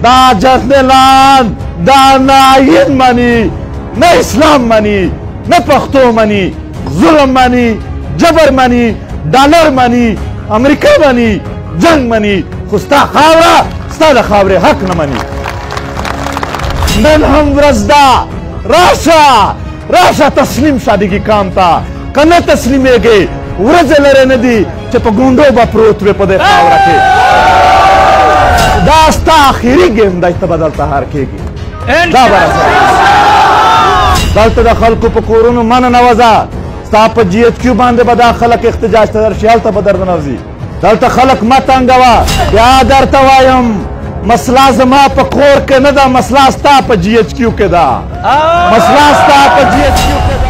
دا جرنیلان دا نه آئین مني، نه اسلام مني، نه پښتو مني، ظلم مني، جبر مني، ډالر مني، امریکا مني، جنگ مني، خو ستا خاوره ستا د خاورې حق نه مني. نن هم ورځ ده، راشه راشه تسلیم شه دغې قام ته. که نه تسلیمېږې ورځې لرې نه دي چې په ګونډو به پروت وې په دې خاوره کې. دا ستا اخري ګیم دی، ته به دلته هار کېږي. دا به دلته د خلکو په کورونو مه ننوځه، ستا په جي ایچ کیو باندې به دا خلک احتجاج ته درشي، هلته به در ننوځي. دلته خلک مه تنګوه. بیا درته وایم، مسله زما په کور کې نه ده، مسله ستا په جي ایچ کیو کې ده، مسله ستا په جي ایچ کیو کې ده.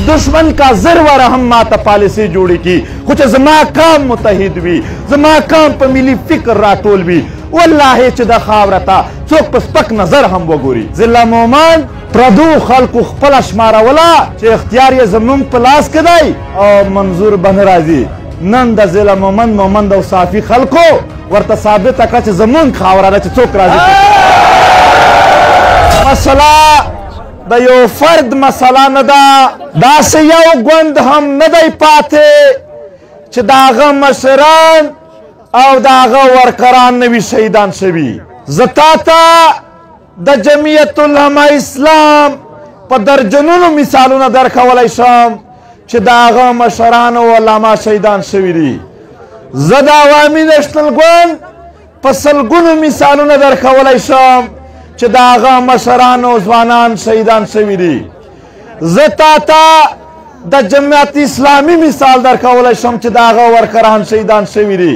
دشمن کا زر واره هم ماته پالیسي جوړې کی، خو چې زما قام متحد وي، زما قام په ملي فکر راټول وي، والله چې د خاوره ته څوک په سپک نظر هم وګوري. ضلع مومند پردو خلکو خپله شماروله چې اختیار یې زمونږ په لاس کې دی او منظور به نه راځي. نن د ضلع مومند، مومند او صافي خلکو ورته ثابته کړه چې زمونږ خاوره ده چې څوک راځي. مسله د یو فرد مسله نه ده، داسې یو ګوند هم نه دی پاتې چې د هغه مشران او د هغه ورکران نه وي شهیدان شوي. زه تا ته د جمعیت العلماء اسلام په درجنونو مثالونه درکولی شم چې د هغه مشران او علما شهیدان شوي دي. زه د عوامي نېشنل ګوند په سلګونو مثالونه درکولی شم چې د هغه مشران او ځوانان شهیدان شوي دي. زه تا ته د جمعیت اسلامي مثال درکولی شم چې د هغه ورکران شهیدان شوي دي.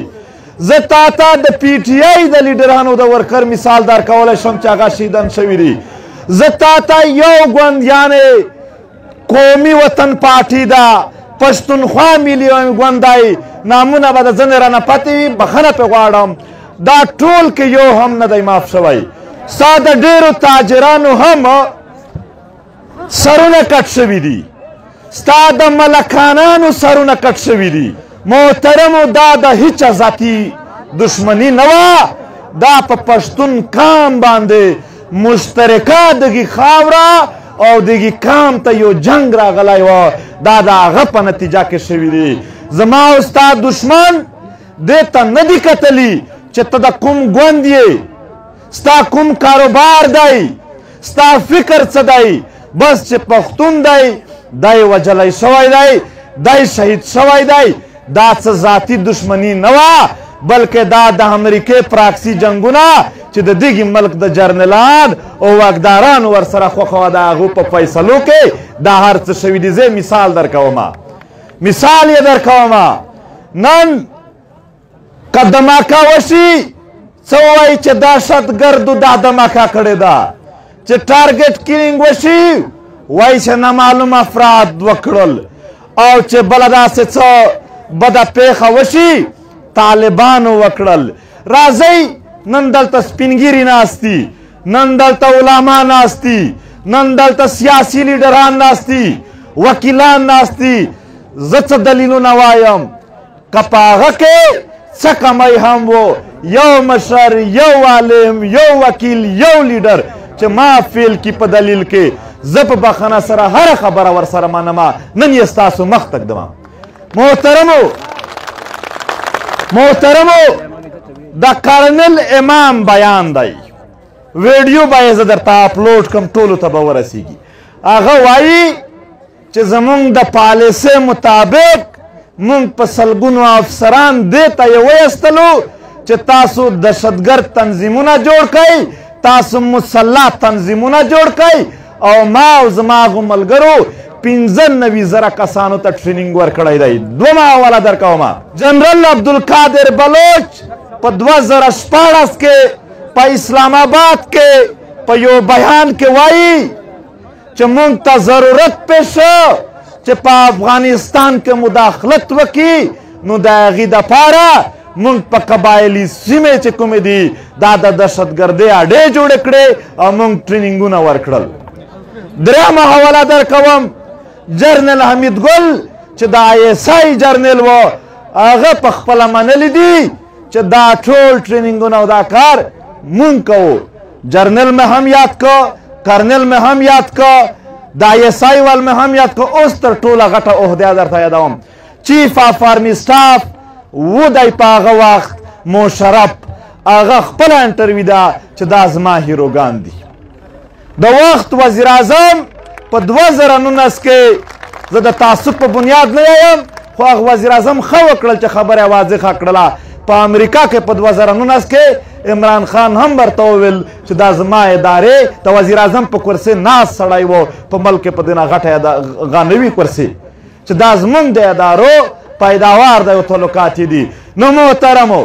زه تا ته د پي ټي آی د لیډرانو د ورکر مثال درکولی شم چې هغه شهیدان شوي دي. زه تا ته یو ګوند یعنې قومي وطن پارټي ده، پښتونخوا ملي ګوند دی، نامونه به د ځینې رانه پاتې وي، بخښنه پرې غواړم، دا ټول کې یو هم نه دی معاف شوی. ستا د ډېرو تاجرانو هم سرونه کټ شوي دي، ستا د ملکانانو سرونه کټ شوي دي. محترمو، دا د هیچا ذاتي دشمني نه وه، دا په پښتون قام باندې مشترکه دغې خاوره او دغې قام ته یو جنګ راغلی و، دا د هغه په نتیجه کې شوي دي. زما او ستا دشمن دې ته نه دي کتلي چې ته د کوم ګوند یې، ستا کوم کاروبار دی، ستا فکر څه دی، بس چې پښتون دی، دی وژلی شوی دی، دی شهید شوی دی. دا څه ذاتي دشمني نه وه، بلکې دا د امریکې پراکسي جنګونه چې د دغې ملک د جرنلان او واکدارانو ورسره خوښه وه، د هغو په فیصلو کې دا هر څه شوي دي. زه مثال درکوم، مثال یې درکوم. نن که دماکه وشي، څه ووایي چې دهشتګردو دا دماکه کړې ده، چې ټارګټ کلینګ وشي وایي چې نامعلوم افراد وکړل، او چې بله داسې څه بده پېښه وشي طالبانو وکړل. راځئ نن دلته سپینګیري ناست دي، نن دلته علما ناست دي، نن دلته سیاسي لیډران ناست دي، وکیلان ناست دي. زه څه دلیلونه وایم که په هغه کې څه کمی هم و، یو مشر، یو عالم، یو وکیل، یو لیډر چې ما فیل کی په دلیل کې، زه په بخښنه سره هره خبره ورسره منم. نن یې ستاسو مخ ته ږدم. محترمو، د کرنل امام بیان دی، ویډیو به یې زه درته اپلوډ کړم، ټولو ته به ورسیږي. هغه وایي چې زمونږ د پالیسۍ مطابق مونږ په سلګونو افسران دې ته یې وایستلو چې تاسو دهشتګرد تنظیمونه جوړ کړئ، تاسو مسلح تنظیمونه جوړ کړئ، او ما او زما هغو ملګرو 95,000 کسانو ته ټریننګ ورکړی دی. دومه حواله درکوم. جنرال عبدالقادر بلوچ په 2016 کې په اسلام آباد کې په یو بیان کې وایي چې مونږ ته ضرورت پېښ شو چې په افغانستان کې مداخلت وکړي، نو د هغې دپاره مونږ په قبایلي سیمې چې کومې دي دا د دهشتګردۍ اډې جوړې کړې او مونږ ټریننګونه ورکړل. درېیمه حواله درکوم، جرنل حمید ګل چې د آی اس آی جرنل و، هغه په خپله منلي دي چې دا ټول ټریننګونه او دا کار مونږ کوو. جرنل مې هم یاد کو، کرنل مې هم یاد کو، د آی اس آی وال مې هم یاد کو. اوس تر ټوله غټه عهده درته یادوم، چیف آف آرمي سټاف و دی په هغه وخت مشرف، هغه خپله انټرویو ده چې دا زما هیروګان دي. د وخت وزیر اعظم په 2019 کې، زه د تعصب په بنیاد نه یم، خو هغه وزیر اعظم ښه وکړل چې خبره یې واضحه کړله. په امریکا کې په 2019 کې عمران خان هم ورته وویل چې دا زما ادارې د وزیر اعظم په کرسي ناست سړی و په ملک کې، په دې غټه غانوي کرسي، چې دا زمونږ د ادارو پیداوار دی او تعلقات یې دي. نو محترمو،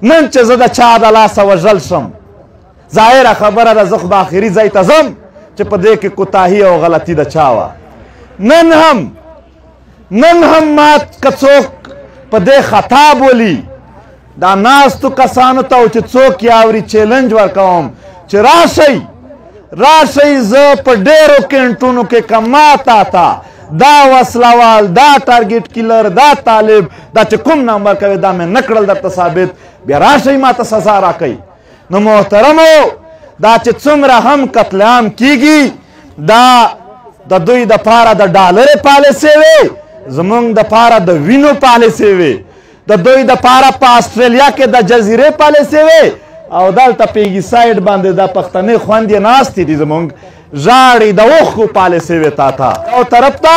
نن چې زه د چا د لاسه وژل شم، ظاهره خبره ده زه خو به آخري ځای ته ځم چې په دې کې کوتاهي او غلطي د چا وه. نن هم ما که څوک په دې خطا بولي، دا ناستو کسانو ته چې څوک یې اوري چیلنج ورکوم چې راشئ راشئ، زه په ډېرو کینټونو کې که ما تا ته دا وسلوال، دا ټارګټ کیلر، دا طالب، دا چې کوم نمبر کوي دا مې نه کړل درته ثابت، بیا راشئ ما ته سزا راکئ. نو محترمو، دا چې څومره هم قتل عام کیږي، دا د دوی دپاره د ډالرې پالیسۍ وې، زمونږ دپاره د وینو پالیسۍ وې، د دوی دپاره په اسټرالیا کې د جزیرې پالیسۍ وې، او دلته پیګي سایډ باندې د پښتنې خوندې ناستې دي زمونږ ژاړي د اوښکو پالیسۍ وې. تا ته یو طرف ته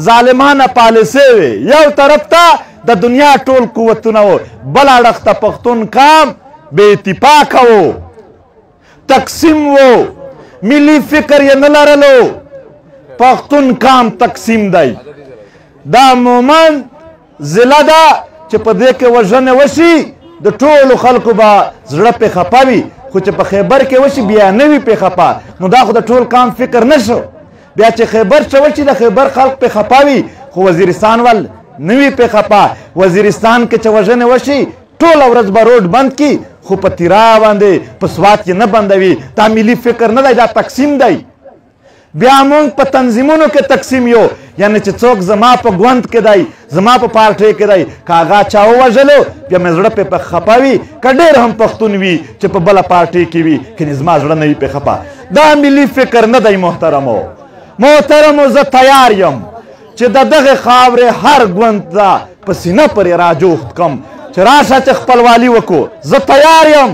ظالمانه پالیسۍ وې، یو طرف ته د دنیا ټول قوتونه وو، بل اړخ ته پښتون قام بې اتفاقه وو، تقسیم وو، ملي فکر یې نه لرلو. پښتون قام تقسیم دی. دا مومند ضلع ده چې په دې کې وژنه وشي د ټولو خلکو به زړه پې خفه وي، خو چې په خیبر کې وشي بیا نه وي پې خفه. نو دا خو د ټول قام فکر نه شو. بیا چې خیبر څه وشي د خیبر خلک پې خفه وي، خو وزیرستان ول نه وي پې خفه. وزیرستان کې چې وژنه وشي ټوله ورځ به روډ بند کی، خو په تیرا باندې په سوات کې نه بندوي. دا ملي فکر نه دی، دا تقسیم دی. بیا مونږ په تنظیمونو کې تقسیم یو، یعنی چې څوک زما په ګوند کې دی، زما په پارټۍ کې دی، که هغه چا ووژلو بیا مې زړه پې خفه وي، که ډېر هم پښتون وي چې په بله پارټۍ کې وي، کنې زما زړه نه وي پې خفه. دا ملي فکر نه دی محترمو. محترمو، زه تیار یم چې د دغې خاورې هر ګوند ته په سینه پورې راجوخت کم چې راشه چې خپلوالي وکړو. زه تیار یم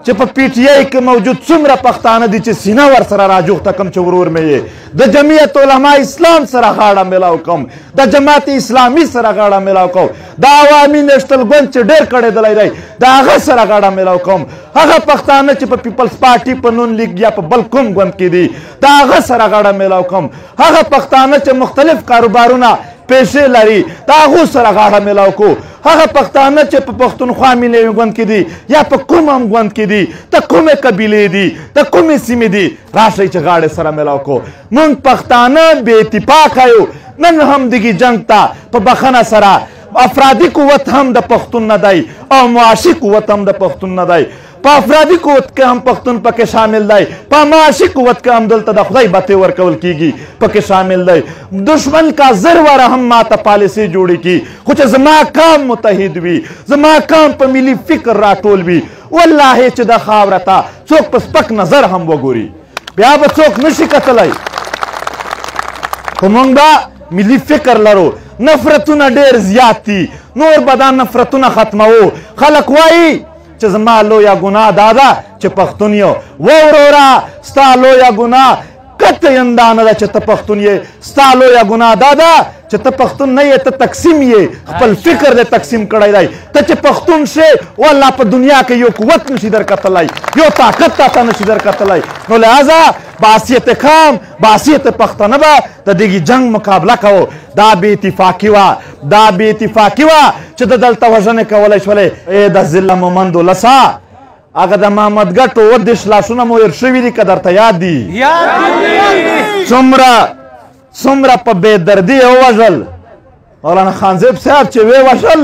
چې په پی ټی آی کې موجود څومره پښتانه دي چې سینه ورسره راجوخته کم چې ورور مې یې د جمعیت علما اسلام سره غاړه ملاو کم، د جماعت اسلامي سره غاړه ملاو کوم، د عوامي نېشنل ګوند چې ډېر کړېدلی دی د هغه سره غاړه ملاو کوم، هغه پښتانه چې په پیپلز پارټي په نون لیګ یا په بل کوم ګوند کې دي د هغه سره غاړه ملاو کوم، هغه پښتانه چې مختلف کاروبارونه پیسې لري د هغو سره غاړه ملاو کو، هغه پښتانه چې په پښتونخوا ملي ګوند کې دي یا په کوم هم ګوند کې دي، د کومې قبیلې دي، د کومې سیمې دي، راشئ چې غاړې سره ملاو کو. مونږ پښتانه بې اتفاقه یو. نن هم دغې جنګ ته په بخښنه سره افرادي قوت هم د پښتون نه دی او معاشي قوت هم د پښتون نه دی. په افرادي قوت کې هم پښتون پکې شامل دی، په معاشي قوت کې هم دلته د خدای بتې ورکول کیږي پکې شامل دی. دشمن کا زر واره هم ماته پالیسي جوړې کی، خو چې زما قام متحد وي، زما قام په ملي فکر راټول وي، والله چې د خاوره ته څوک په سپک نظر هم وګوري بیا به څوک نشي کتلی. خو موږ به ملي فکر لرو. نفرتونه ډېر زیات دي، نور به دا نفرتونه ختموو. خلک وایي چې زما لویه ګناه دا ده چې پښتون یو. وروره ستا لویه ګناه قطعاً دا نه ده چې ته پښتون یې، ستا لویه ګناه دا ده چې ته پښتون نه یې، ته تقسیم یې، خپل فکر دې تقسیم کړی دی. ته چې پښتون شې والله په دنیا کې یو قوت نشي درکتلی، یو طاقت تاته نشي درکتلی. نو لهذا باحیثیت قام، باحیثیت پښتانه به د دغې جنګ مقابله کوو. دا بې اتفاقي وه، دا بې اتفاقي وه چې د دلته وژنې کولی شولې. ای د ضلع مومند ولسه، هغه د محمد ګټ 37 لاسونه مو هېر شوي دي که درته یاد دي؟ څومره په بې دردي یې ووژل. مولانا خانزیب صاحب چې ویې وژل،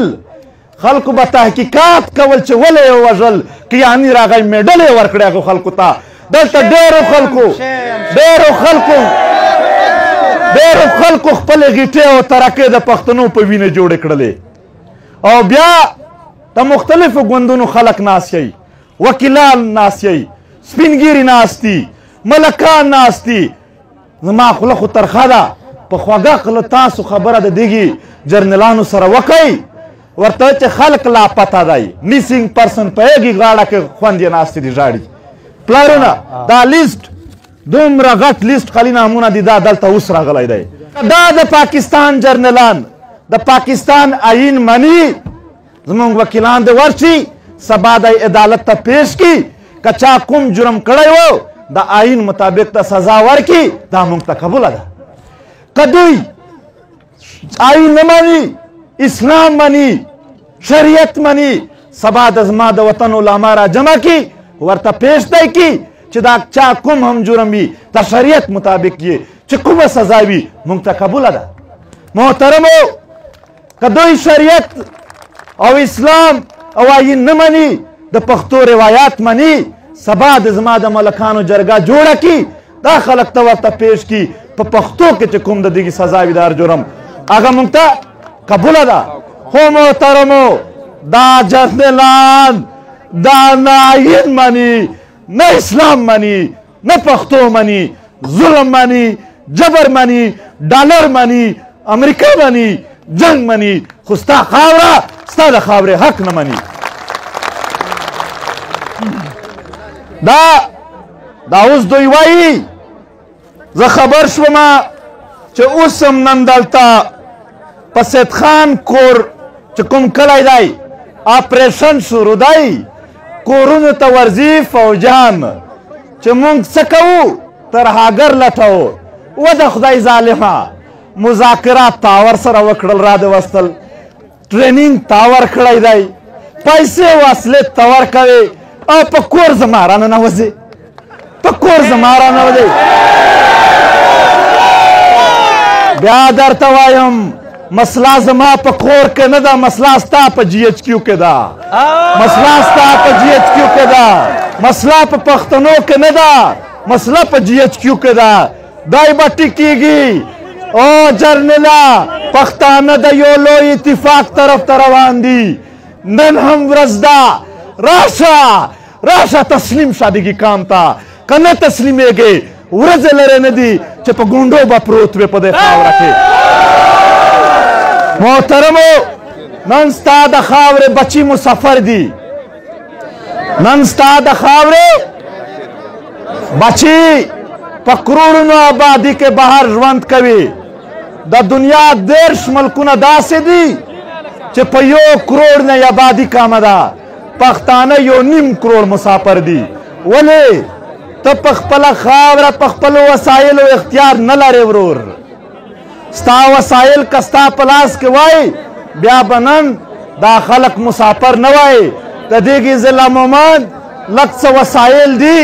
خلکو به تحقیقات کول چې ولې یې ووژل. کیاني راغی میډل یې ورکړی هغو خلکو ته. دلته ډېرو خلکو خپلې غیټې او ترکې د پښتنو په وینې جوړې کړلې. او بیا د مختلفو ګوندونو خلک ناست یئ، وکیلان ناست یئ، سپینګیري ناست دي، ملکان ناست دي. زما خوله خو ترخه ده، په خوږه خوله تاسو خبره د دغې جرنلانو سره وکئ، ورته چې خلک لاپته دی، missing person په هغې غاړه کې خوند یې ناستې دي ژاړي. پلارونه دا لیست دومره غټ لیست خالي نامونه دي، دا دلته اوس راغلی دی. دا د پاکستان جرنلان د پاکستان آیین مني، زمونږ وکیلان دې ورشي سبا د عدالت ته پیش کی، که چا کوم جرم کړی و د آیین مطابق ته سزا ورکي، دا مونږ ته قبوله ده. که دوی آیین نه مني، اسلام مني، شریعت مني، سبا د زما د وطن علما را جمع کی، ورته پیش دی کی چې دا چا کوم هم جرم وي د شریعت مطابق یې چې کومه سزا وي مونږ ته قبوله ده. محترمو، که دوی شریعت او اسلام او آیین نه مني، د پښتو روایات مني، سبا د زما د ملکانو جرګه جوړه کی، دا خلک ته ورته پیش کی په پښتو کې چې کوم د دغې سزا وي د هر جرم، هغه مونږ ته قبوله ده. خو محترمو، دا جرنلان دا نه آیین مني، نه اسلام مني، نه پښتو مني، ظلم مني، جبر مني، ډالر مني، امریکا مني، جنگ مني، خو ستا خاوره، ستا د خاورې حق نه مني. دا اوس دوی وایي، زه خبر شوم چې اوس هم نن دلته په سید خان کور چې کوم کلی دی اپریشن شروع دی، کورونو ته ورځي فوجان چې مونږ څه کوو، ترهګر لټوو. و د خدای ظالمه، مذاکرات تا ورسره وکړل، را دې وستل، training تا ورکړی دی، پیسې وسلې ته ورکوې، او په کور زما راننوځې، په کور زما راننوځې. بیا درته وایم، مسله زما په کور کې نه ده، مسله ستا په جي ایچ کیو کې ده، مسله ستا په جي ایچ کیو کې ده، مسله په پښتنو کې نه ده، مسله په جي ایچ کیو کې ده. دای به ټیکېږي. او جرنله، پښتانه د یو لوی اتفاق طرف ته روان دي. نن هم ورځ ده، راشه راشه تسلیم شه دغې کام ته. که نه تسلیمېږې، ورځې لرې نه دي چې په ګونډو به پروت وې په دې خاوره کې. محترمو، نن ستا د خاورې بچي مسافر دي، نن ستا د خاورې بچي په کروړونو آبادي کې بهر ژوند کوي. د دنیا 30 ملکونه داسې دي چې په 1 کروڑ نه آبادي کمه ده، پښتانه 1.5 کروڑ مسافر دي. ولې ته په خپله خاوره په خپلو وسایلو اختیار نه لرې ورور؟ ستا وسایل که ستا په لاس کې وای، بیا به نن دا خلک مسافر نه وای. د دېګې ضلع مومند لږ څه وسایل دي،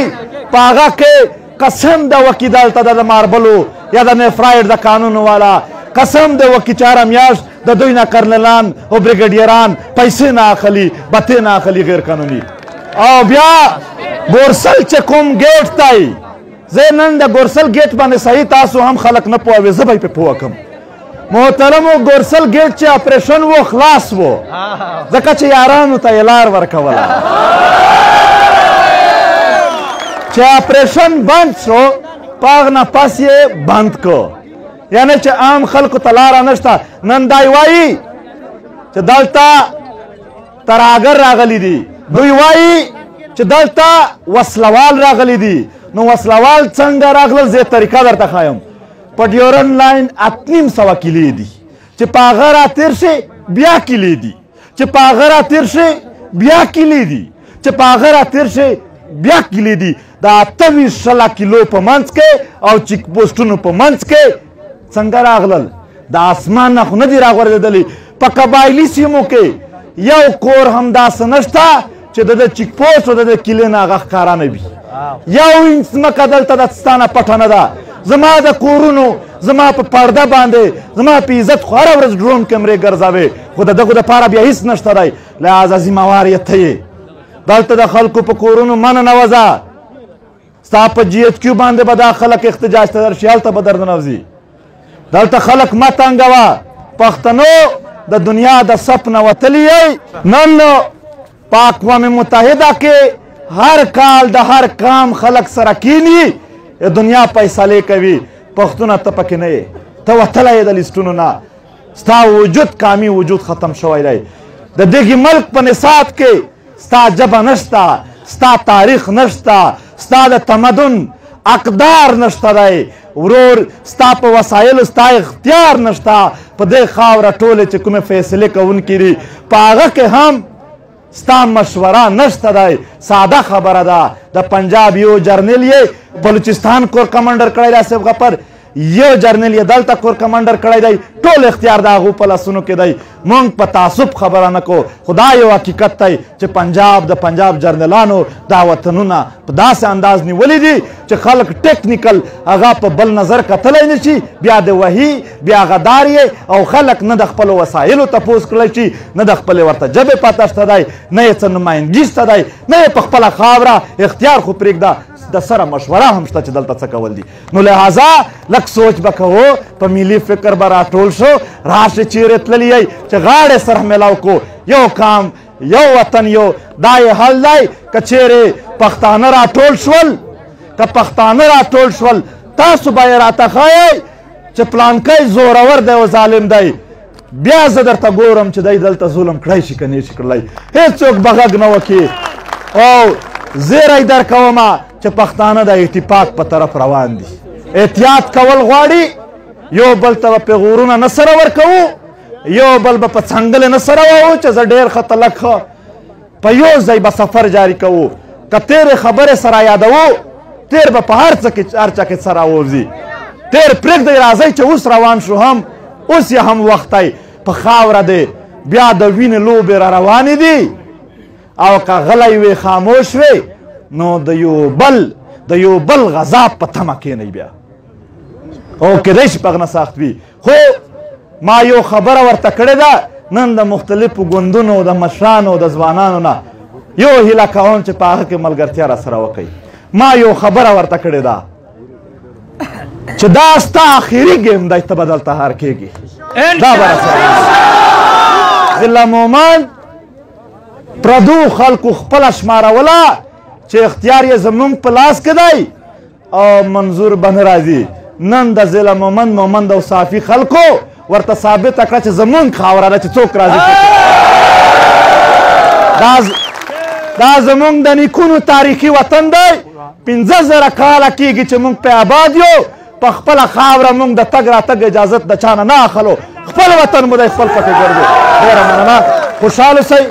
په هغه کې قسم د وکي دلته د ماربلو یا د نیفرایډ د قانونو والا قسم د وکي چې هره میاشت د دوی نه کرنلان او بریګډیران پیسې نه اخلي، بتې نه اخلي غیر قانوني. او بیا ګورسل چې کوم ګیټ دی، زه نن د ګورسل ګیټ باندې صحیح تاسو هم خلک نه پوهوي، زه به یې پرې پوه کړم. محترمو، ګورسل ګیټ چې اپریشن و خلاص و، ځکه چې یارانو ته یې لار ورکوله. چې اپریشن بند شو، په هغه نه پس یې بند کړو، یعنی چې عام خلکو ته لاره نشته. نن دای وایي چې دلته تراګر راغلي دي، دوی وایي چې دلته وسلوال راغلي دي. نو وسلوال څنګه راغلل زه طریقه درته ښایم. په ډیورن لاین 850 کیلې دي، چې په هغه را تېر شي بیا کیلې دي، چې په هغه را تېر شي بیا کیلې دي، چې په هغه را تېر شي بیا کیلې دي. د 28 کیلو په منځ کې او چیک پوسټونو په منځ کې څنګه راغلل؟ د اسمان نه خو نه دي راغورځېدلي. په قبایلي سیمو کې یو کور هم داسې نشته چې د ده چیک پوسټ او د ده کیلې نه هغه ښکاره نه وي. یو انچ ځمکه دلته د ستا نه پټه نه ده. زما د کورونو، زما په پرده باندې، زما په عزت خو هره ورځ ډرون کمرې ګرځوې، خو د دغو دپاره بیا هیڅ نشته دی. لهذا ذمهوار یې ته یې. دلته د خلکو په کورونو مه ننوځه، ستا په جي ایچ کیو باندې به دا خلک احتجاج ته درشي، هلته به درننوځي. دلته خلک مه تنګوه. پښتنو د دنیا د صف نه وتلي یئ. نن په اقوام متحده کې هر کال د هر قام خلک سره کینی، دنیا فیصلې کوي. پښتونه ته پکې نه یې، ته وتلی یې د لیستونو نه، ستا وجود قامي وجود ختم شوی دی. د دغې ملک په نصاب کې ستا ژبه نشته، ستا تاریخ نشته، ستا د تمدن اقدار نشته دی. ورور ستا په وسایلو ستا اختیار نشته. په دې خاوره ټولې چې کومې فیصلې کوونکي دي په هغه کې هم ستا مشوره نشته دی. ساده خبره ده. د پنجاب یو جرنیل یې بلوچستان کور کمانډر کړی دی، آصف غفر، یو جرنیل یې دلته کور کمانډر کړی دی. ټول اختیار د هغو په لاسونو کې دی. مونږ په تعصب خبره نه کوو، خو دا یو حقیقت دی چې پنجاب د پنجاب جرنیلانو دا وطنونه په داسې انداز نیولي دي چې خلک ټیکنیکل هغه په بل نظر کتلی نه شي، بیا د وهي، بیا غدار یې، او خلک نه د خپلو وسایلو تپوس کړی شي، نه د خپلې ورته ژبې پته شته دی، نه یې څه نمایندګي شته دی، نه یې په خپله خاوره اختیار خو پرېږده، د سره مشوره هم شته چې دلته څه کول دي. نو لهذا لږ سوچ به کوو، په ملي فکر به راټول شو. راشئ چیرې تللي یئ چې غاړې سره میلاو کو، یو قام یو وطن یو، دا یې حل دی. که چیرې پښتانه راټول شول، که پښتانه راټول شول، تاسو به یې راته ښایئ چې پلانکی زورور دی او ظالم دی، بیا زه درته ګورم چې دی دلته ظلم کړی شي که نه شي کړلی. هېڅوک به غږ نه وکړي. او زیری درکومه چې پښتانه د اتفاق په طرف روان دي. احتیاط کول غواړي، یو بل ته به پیغورونه نه سره ورکوو، یو بل به په څنګلې نه سره وهو چې زه ډېر ښه ته لږ ښه، په یو ځای به سفر جاري کوو. که تېرې خبرې سره یادوو، تېر به په هر څه کې هر چا کې سره راووځي. تېر پرېږدئ، راځئ چې اوس روان شو، هم اوس یې هم وخت دی. په خاوره دی بیا د وینې لوبې را روانې دي، او که غلی وې خاموش وې نو د یو بل غذاب په تمه کښېنئ بیا، او کېدای شي په هغه نه سخت وي. خو ما یو خبره ورته کړې ده، نن د مختلفو ګوندونو د مشرانو د ځوانانو نه یو هیله کوم چې په هغه کې ملګرتیا را سره وکړئ. ما یو خبره ورته کړې ده چې دا ستا آخري ګیم دی، ته به دلته هار کېږي. دا به راسره ضلع مومند پردو خلکو خپله شماروله چې اختیار یې زمونږ په لاس کې دی او منظور به نه راځي. نن د ضلع مومند مومند او صافي خلکو ورته ثابته کړه چې زمونږ خاوره ده چې څوک راځي. دا زمونږ د نیکونو تاریخي وطن دی. 5000 کاله کېږي چې مونږ پرې آباد یو. په خپله خاوره مونږ د تګ راتګ اجازت د چا نه نه اخلو. خپل وطن مو دی، خپل پکې ګرځو. ډېره مننه، خوشحال اوسئ.